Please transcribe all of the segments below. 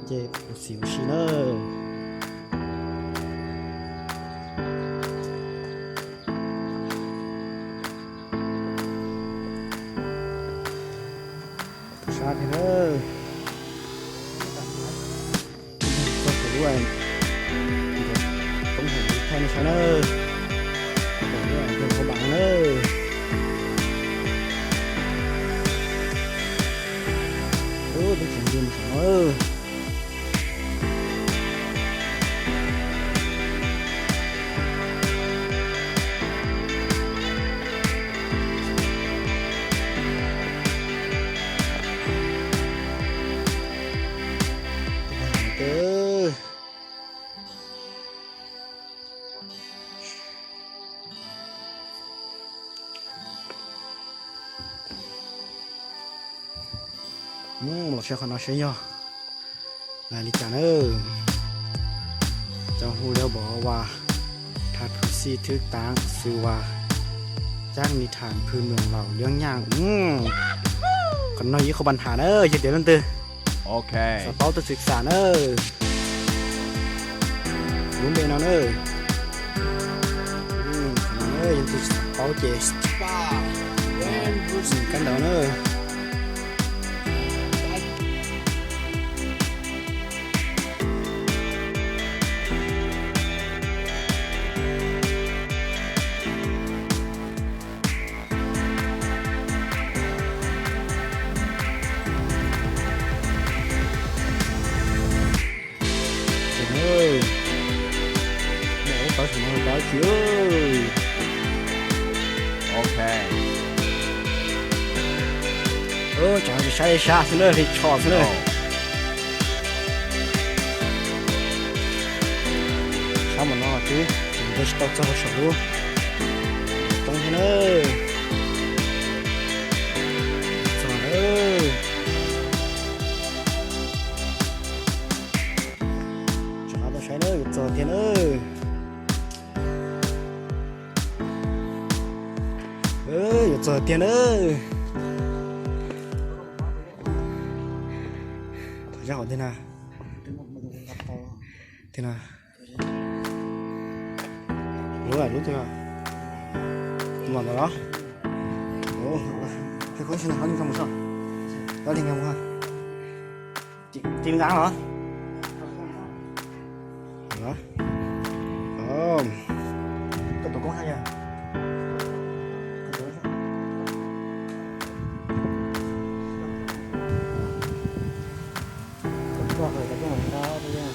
ເຈໂອຊີໂອຊີເນີ ຊາດເດີ ກໍສວຍດ້ວຍ ຕ້ອງເຫັນແທ້ໃນຊາເນີ ເດີນເຂົ້າບັງເນີ ໂອ້ ເປັນສຽງດິນເດີ. ອືມ ບໍ່ເຊື່ອຂອງນ້ອງໄຊຍອ ລາລິກາເນີ ເຈົ້າຮູ້ແລ້ວບໍ່ວ່າ ທາດພູຊີຖືກຕັ້ງຊື່ວ່າ ຈາກນິທານພື້ນເມືອງລາວເລື່ອງຫຍັງ? ອືມ ຂອງນ້ອງຍິງເຂົ້າບັນຫາເນີ ເຮັດດຽວນັ້ນເຕີ. ໂອເຄ ສະເປົາຕົວສຶກສາເນີ ລຸ້ນເດນາເນີ ອືມ ເອີ ຍັງຕິດເປົາເຈສປາ ແມ່ນ ກັນດາວເນີ. ເອີ ໂອ້ ປາສະມາປາຄິວ ໂອເຄ ເອີ ຈາກຈະໃຊ້ຊາຊະເລີຍ ຊອດຊະເລີຍ. ຊາມານອດຕິ ເດີສະຕັອກ ຊາຊະລູ ຕ້ອງເຫັນເອີ ຈອດເອີ ຈອດໃຊ້ເລີຍ ຈອດເຫັນເອີ ເອີ ຈອດເຫັນເອີ ເຈົ້າເດນາ ເດນາ. ໂອ້ຍ ຮູ້ຈັກວ່າ ນອນແລ້ວເນາະ. ໂອ້ ເປັນຄົນຊິນະ ເຮົາຍິງສາມໝູ່ຊອກ ເຮົາຍິງສາມໝູ່ຊອກ ຈິງ ຈິງຈັງເນາະ. ເນາະ ໂອ້ ກະຕຸກກ້ອງໃຫ້ ກະຕຸກ ບອກເລີຍ ແຕ່ບໍ່ເຫັນດາວເລີຍ.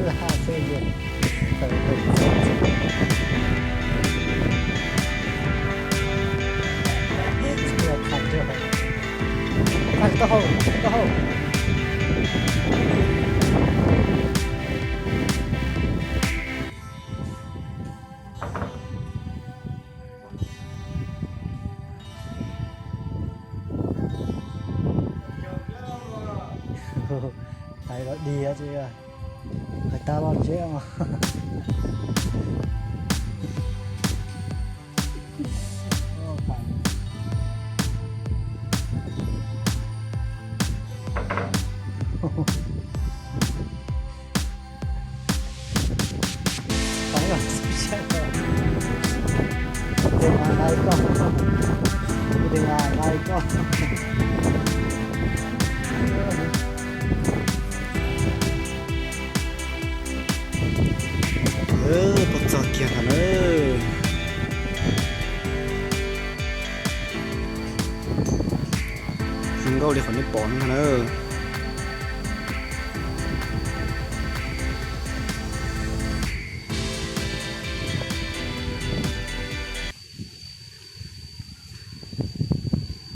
ລາເຊເຢັນ ເອີ ເອີ ເອີ ຄັກເດີ. ໄປຕໍ່ ຕໍ່. ໄປແລ້ວດີອະເຈ້ອະ ໄປຕາຫຼອດເຈ້ອະ. ໄປກ່ອນ ເດີນທາງໄປກ່ອນ ເດີນທາງໄປກ່ອນ. ເອີ ພວກເຈົ້າກຽມຫັ້ນເອີ ຊິງໂກ້ເດ ຂໍນິປອນຫັ້ນເອີ.